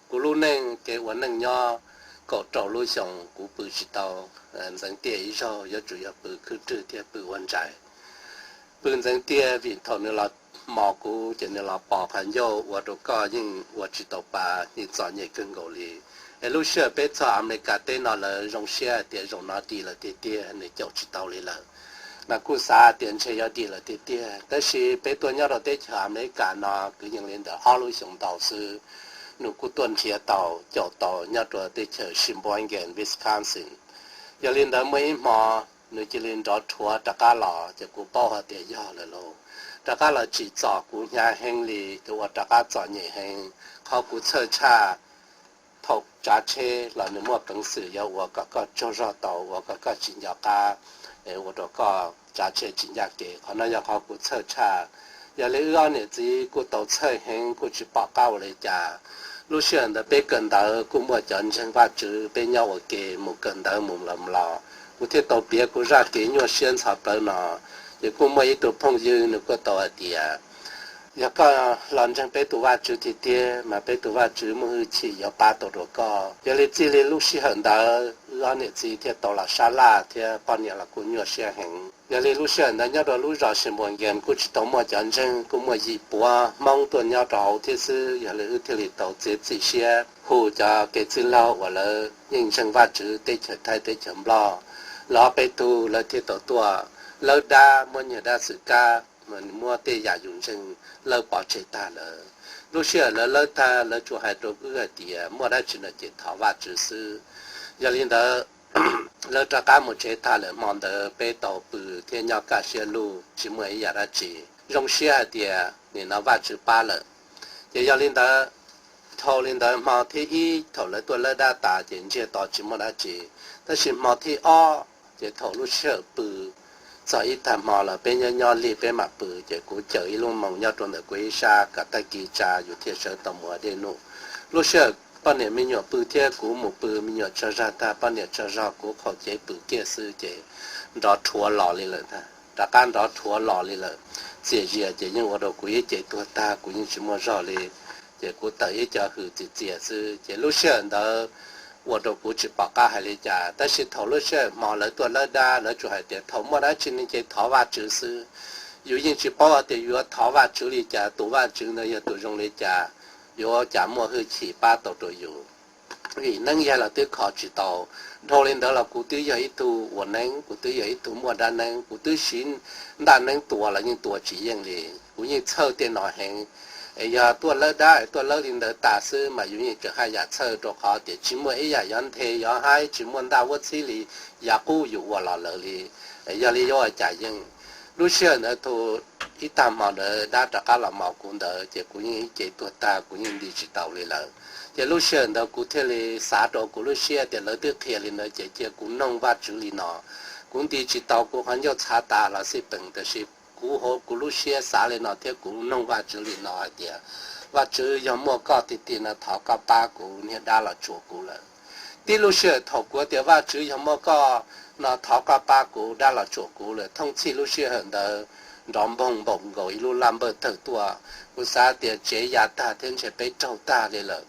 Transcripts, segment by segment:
Kuv lub neej ces ua neej nyob kaum rau lub xyoo kuv pw tsis tau ntxeev tiaj ib zaug, yuav tsum yog pw khwb rwg thiab pw ua ntsais. Pw ntxeev tiaj vim thaum nws los mos kuv ces nws los pos qhov ncauj ua rau koj yeej ua tsis tau pa, yeej txom nyem kawg nkaus li. Es lub sij hawm peb txog Amelikas teb no lawm zoo siab hais tias zaum no dim lawm tiag tiag, nws caum tsis tau li lawm. Mas kuj xav tias ntshe yuav dim lawm tiag tiag, tab sis peb tuaj nyob rau teb chaws Amelikas no kwv yees li ntawm ob lub xyoo ntau xwb, nws kuj tuaj nrhiav tau, caum tau nyob rau teb chaws Sheboygan, Wisconsin. Yog li ntawd muaj ib hmo nws cia li nrov rhuav rov qab los, ces kuv paub hais tias yog lawm lauj. Rov qab los tsim txom kuv hnyav heev li, ces ua rov qab txom nyem heev. Qhov kuv txhawj tshaj, thaum tsav tsheb los nws muaj peev xwm yuav ua kom koj tsaug zog tau, ua kom koj tsis nco qab, ua rau koj tsav tsheb tsis ncaj kev. Qhov no yog qhov kuv txhawj tshaj. Yog li wb ob niam txiv kuj tau txhawj heev, kuj tsis pom qab ua li cas. Lub sij hawm ntawd peb kawm ntawv kuj muaj cov ntseeg Vajtswv, peb nyob ua ke mus kawm ntawv mus los los, kuv thiaj tau piav kuv zaj kev nyuaj siab ntxhov plawv no. Ces kuj muaj ib tug phooj ywg nws kuj tau hais tias, yog koj los ntseeg peb tus Vajtswv tiag tiag mas peb tus Vajtswv muaj hwj chim yuav pab tau rau koj. Yog li txij li lub sij hawm ntawd wb ob niam txiv thiaj tau los sab laj thiab poj niam los kuj nyuaj siab heev. Yog li lub sij hawm ntawd nyob rau lub zos Sheboygan kuj tsis tau muaj cov ntseeg, kuj muaj yim puav Hmoob tuaj nyob rau hauv thiab xwb. Yog li wb thiaj li tau txiav txim siab hu cov kev txwj laug uas lawv yeej ntseeg Vajtswv teb chaws Thaib teb chaws Nplog, lawv ob peb tug lawv thiaj tau tuaj. Lawv dab muab nyiag dab xwm kab, muab tej yam yus ntseeg lawv pov tseg tag lawm. Lub sij hawm lawv lawb tag lawv tsuas hais rau wb hais tias muaj dab tsi no ces thov Vajtswv xwb. Yog li ntawd, lawv rov qab mus tsev tag lawm, hmo ntawd peb tau pw thiab nyob kaj siab lug tsis muaj ib yam dab tsi. Zoo siab hais tias nim no Vajtswv pab lawm. Ces yog li ntawd, dhau li ntawd hmo thib ib thaum lawv tuaj lawb dab tas ces ntsiag to tsis muaj dab tsi. Tab sis hmo thib ob ces thaum lub sij hawm pw txog ib tag hmo los peb nyob nyob lig peb mam pw, ces kuv caws ib lub moos nyob rau ntawm kuv ib sab kom tag kis tsa yus thiaj sawv tau mus ua dej num. Lub sij hawm poj niam me nyuam pw thiab kuv mus pw, me nyuam tsaug zog tag poj niam tsaug zog kuv qaum cev pw kiag xwb ces nrov rhuav los li lawm ntag. Rov qab nrov rhuav los li lawm, txias zias ces yeej ua rau kuv ib ce tuag tag, kuv yeej tsis muaj zog li. Ces kuv tawm ib co hws txias txias xwb, ces lub sij hawm ntawd ua rau kuv tsis pom qab hais li cas. Tab sis thaum lub sij hawm hmo lawv tuaj lawb dab lawv tsuas hais tias thaum muaj dab tsi ne ces thov Vajtswv xwb. Yus yeej tsis paub hais tias yuav thov Vajtswv li cas, tus Vajtswv ntawd yog tus zoo li cas, yuav cas muaj hwj chim pab tau rau yus. Vim neeb yaig los twb kho tsis tau. Dhau li ntawd los kuv twb yog ib tug ua neeb, kuv twb yog ib tug muaj dab neeb, kuv twb siv ntaj neeb tua los yeej tua tsis yeej li. Kuv yeej txhawj tej no heev. Es yog tuaj lawb dab es tuaj lawb li ntawd tas xwb mas yus yeej tseem haj yam txhawj rau qhov tias tsis muaj ib yam yuav nthe yuav haib, tsis muaj ntaj huab txhib li yav qub yus ua los lawm li. Yog li yuav ua cas yeej. Lub sij hawm ntawd thaum ib tag hmo ntawd dab rov qab los mos kuv ntawd ces kuv yeej ib ce tuag tag, kuv yeej nti tsis tau li lawm. Ces lub sij hawm ntawd kuv thiaj li xav rau kuv lub siab tias lawv twb qhia li ntawd ces cia kuv noog Vajtswv li no. Kuv nti tsis tau, kuv qhov ncauj txhav tas los xij peem, tab sis kuv hauv kuv lub siab xav li no thiab kuv noog Vajtswv li no hais tias, Vajtswv, yog muaj koj tiag tiag no thov koj pab kuv, niag dab los tsuam kuv lawm. Tib lub sij hawm thaum kuv tias, Vajtswv, yog muaj koj no thov koj pab kuv, dab los tsuam kuv lawm, thooj txhij lub sij hawm ntawd nrov npoog npaum nkaus ib lub laj npawj tawg tuaj. Kuv xav tias tsev ya tag thiab ntshe peb raug tag li lawm.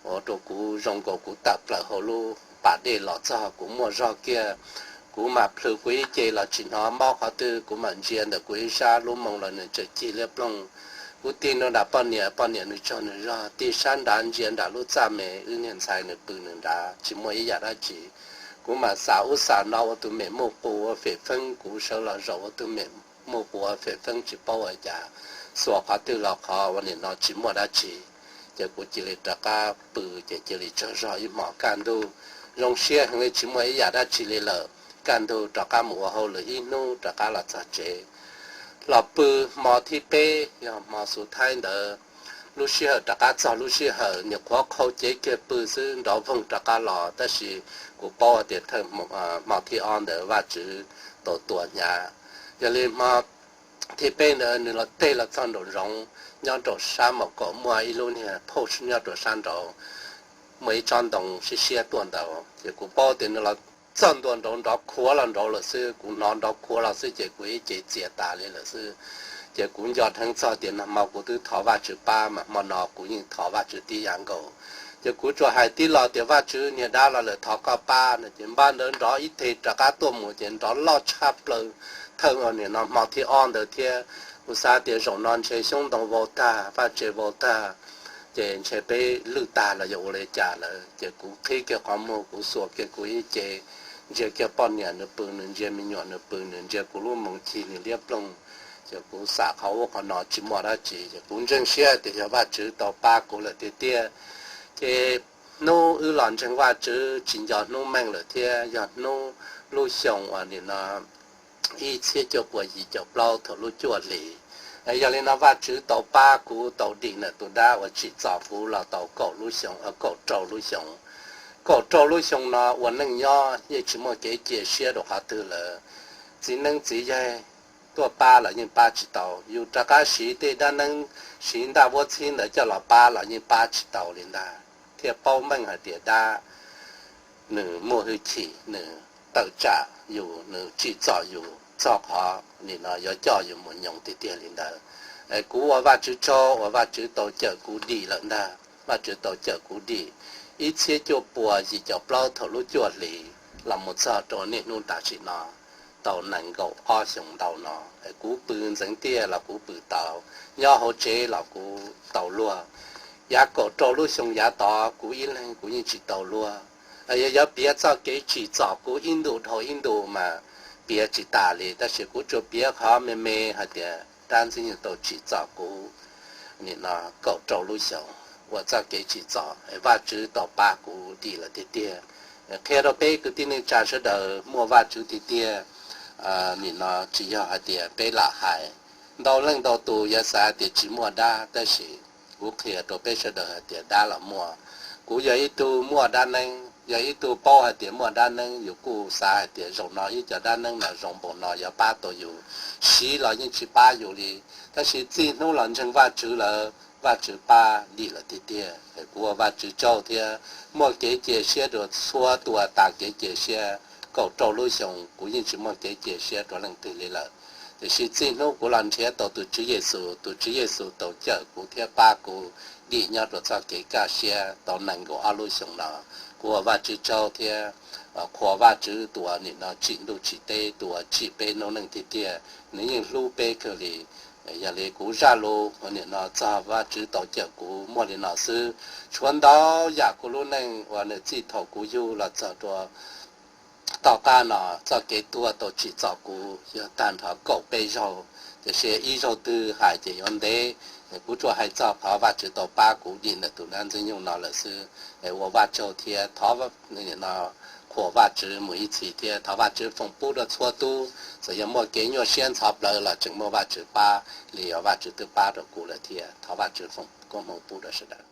Ua rau kuv zoo nkaus kuv tawm plaws hauv lub pas dej los txog, kuv muaj zog kiag. Kuv mam plhws kuv ib ce los tsis hnov mob qhov twg, kuv mam ntsia ntawm kuv ib sab lub moo los nws tseem cig liab ploog. Kuv tig nrau nram poj niam, poj niam nws tsaug nws zog, tig sab nrad ntsia nram lub txaj me, wb niag ntxhais nws pw nws nrad tsis muaj ib yam dab tsi. Kuv mam xav ub xav no ua tus mem muaj qus ua fem feeb, kuv sawv los zaum ua tus mem muaj qus ua fem feeb tsis paub ua cas, xuas qhov twg los qhov ua nim no tsis muaj dab tsi. Ces kuv cia li rov qab pw, ces cia li tsaug zog ib hmos kaj ntug, zoo siab heev li tsis muaj ib yam dab tsi li lawm. Kaj ntug rov qab mus ua hauj lwm ib hnub rov qab los txog tsev. Los pw hmo thib peb yog hmo xu thaib ntawd, lub sij hawm rov qab txog lub sij hawm nyuam qhuav qhau cev kiag pw xwb nrov voog rov qab los, tab sis kuv paub tias thawj hmo thib ob ntawd Vajtswv tau tua hnyav. Yog li hmo thib peb ntawd nws los teg los txog nraum zoov, nyob rau sab mom kaum muaj ib lub niag phauj nyob rau sab nraud, muaj ib tsob ntoo siab siab tuaj ntawd, ces kuv paub tias nws los txog ntua nraud nrov khuav los nraud lawm xwb, kuv hnov nrov khuav los xwb ces kuv ib ce txias tas li lawm xwb. Ces kuv nco dheev txog tias nag hmo kuv twb thov Vajtswv pab mas hmo no kuv yeej thov Vajtswv tib yam nkaus. Ces kuv tsuas hais tib lo tias Vajtswv niag dab los lawm thov koj pab no, ces npaj ntawd nrov ib teg rov qab tuaj mus ces nrov loj tshaj plaws thawj nim no hmo thib ob ntawd thiab. Kuv xav tias zaum no ntshe xyoob ntoo vau tag, vaj tse vau tag, ces ntshe peb lwj tag los yog ua li cas lawm. Ces kuv qhib kiag qhov muag, kuv xuas kiag kuv ib ce, ntsia kiag poj niam nws pw, nws ntsia me nyuam nws pw, nws ntsia kuv lub moos chij nws liab ploog. Ces kuv xam qhov ub qhov no tsis muaj dab tsi, ces kuv ntseeg siab tias yog Vajtswv tau pab kuv lawm tiag tiag. Ces hnub wb los ntseeg Vajtswv tsis nco hnub meej lawm thiab, yog hnub lub xyoo uas nim no ib txhiab cuaj puas yim caum plaub thaum lub cuaj hli. Yog li no Vajtswv tau pab kuv tau dim ntawm tus dab uas tsim txom kuv los tau kaum lub xyoo, kaum rau lub xyoo. Kaum rau lub xyoo no ua neej nyob yeej tsis muaj kev cia siab rau qhov twg lawm. Txiv neeb txiv yaig tuaj pab los yeej pab tsis tau, yus rov qab siv tej dab neeb, siv ntaj vuab txhib ntawd coj los pab los yeej pab tsis tau li ntag. Thiaj paub meej hais tias dab nws muaj hwj chim, nws tawm tsam yus, nws tsim txom yus txog qhov nim no yuav coj yus mus nyoos tiag tiag li ntawd. Kuv ua Vajtswv tsaug uas Vajtswv tau cawm kuv dim lawm ntag. Vajtswv tau cawm kuv dim ib txhiab cuaj puas yim caum plaub thaum lub cuaj hli los mus txog rau niaj hnub tam sim no tau nees nkaum ob xyoo ntau no. Kuv pw ntxeev tiaj los kuv pw tau, nyob hauv tsev los kuv tau luag. Yav kaum rau lub xyoo yav tod kuv ib leeg kuv yeej tsis tau luag. Yog yuav piav txoj kev tsim txom kuv ib ntu dhau ib ntu mas piav tsis tas li, tab sis kuv tsuas piav qhov me me hais tias dab ntxwg nyoog tau tsim txom kuv nim no kaum rau lub xyoo, ua txoj kev tsim txom, Vajtswv tau pab kuv dim lawm tiag tiag. Qhia rau peb kwv tij neej tsa sawv daws muaj Vajtswv tiag tiag. Nim no tsis yog hais tias peb lam hais, ntau leej ntau tus yuav xav tias tsis muaj dab, tab sis kuv qhia rau peb sawv daws hais tias dab los muaj. Kuv yog ib tug muaj dab neeb, yog ib tug paub hais tias muaj dab neeb, yus kuj xav hais tias zaum no ib co dab neeb no zoo npaum no yuav pab tau yus, siv los yeej tsis pab yus li. Tab sis txij hnub los ntseeg Vajtswv lawm, Vajtswv pab dim lawm tiag tiag. Kuv ua Vajtswv tsaug thiab muaj kev cia siab rau txhua tus uas tas kev cia siab kaum rau lub xyoo, kuv yeej tsis muaj kev cia siab rau leej twg li lawm. Tiam sis txij hnub kuv los nrhiav tau tus Tswv Yexus, tus Tswv Yexus tau cawm kuv thiab pab kuv dim nyob rau txoj kev kaj siab tau nees nkaum ob lub xyoo no. Kuv ua Vajtswv tsaug thiab qhuas Vajtswv tus uas nim no tsim ntuj tsim teb, tus uas tsim peb noob neej tiag tiag, nws yeej hlub peb kawg li. Yog li kuv zaj lus nim no txog Vajtswv tau cawm kuv muaj li no xwb. Tshuav ntau yam kuv lub neej uas nws txij thaum kuv yug los txog rau tom qab no txoj kev tuag tau tsim txom kuv yog tag nrho kaum peb zaug, tiam sis ib zaug twg hais ces yuav ntev. Kuv tsuas hais txog qhov Vajtswv tau pab kuv dim ntawm tus dab ntxwg nyoog no lawm xwb. Ua Vajtswv tsaug thiab thov qhuas Vajtswv mus ib txhis thiab thov Vajtswv foom pub rau txhua tus, txawm yog muaj kev nyuaj siab ntxhov plawv los tseem muaj Vajtswv pab li uas Vajtswv twb pab rau kuv lawm thiab. Thov Vajtswv foom koob hmoov pub rau sawv daws.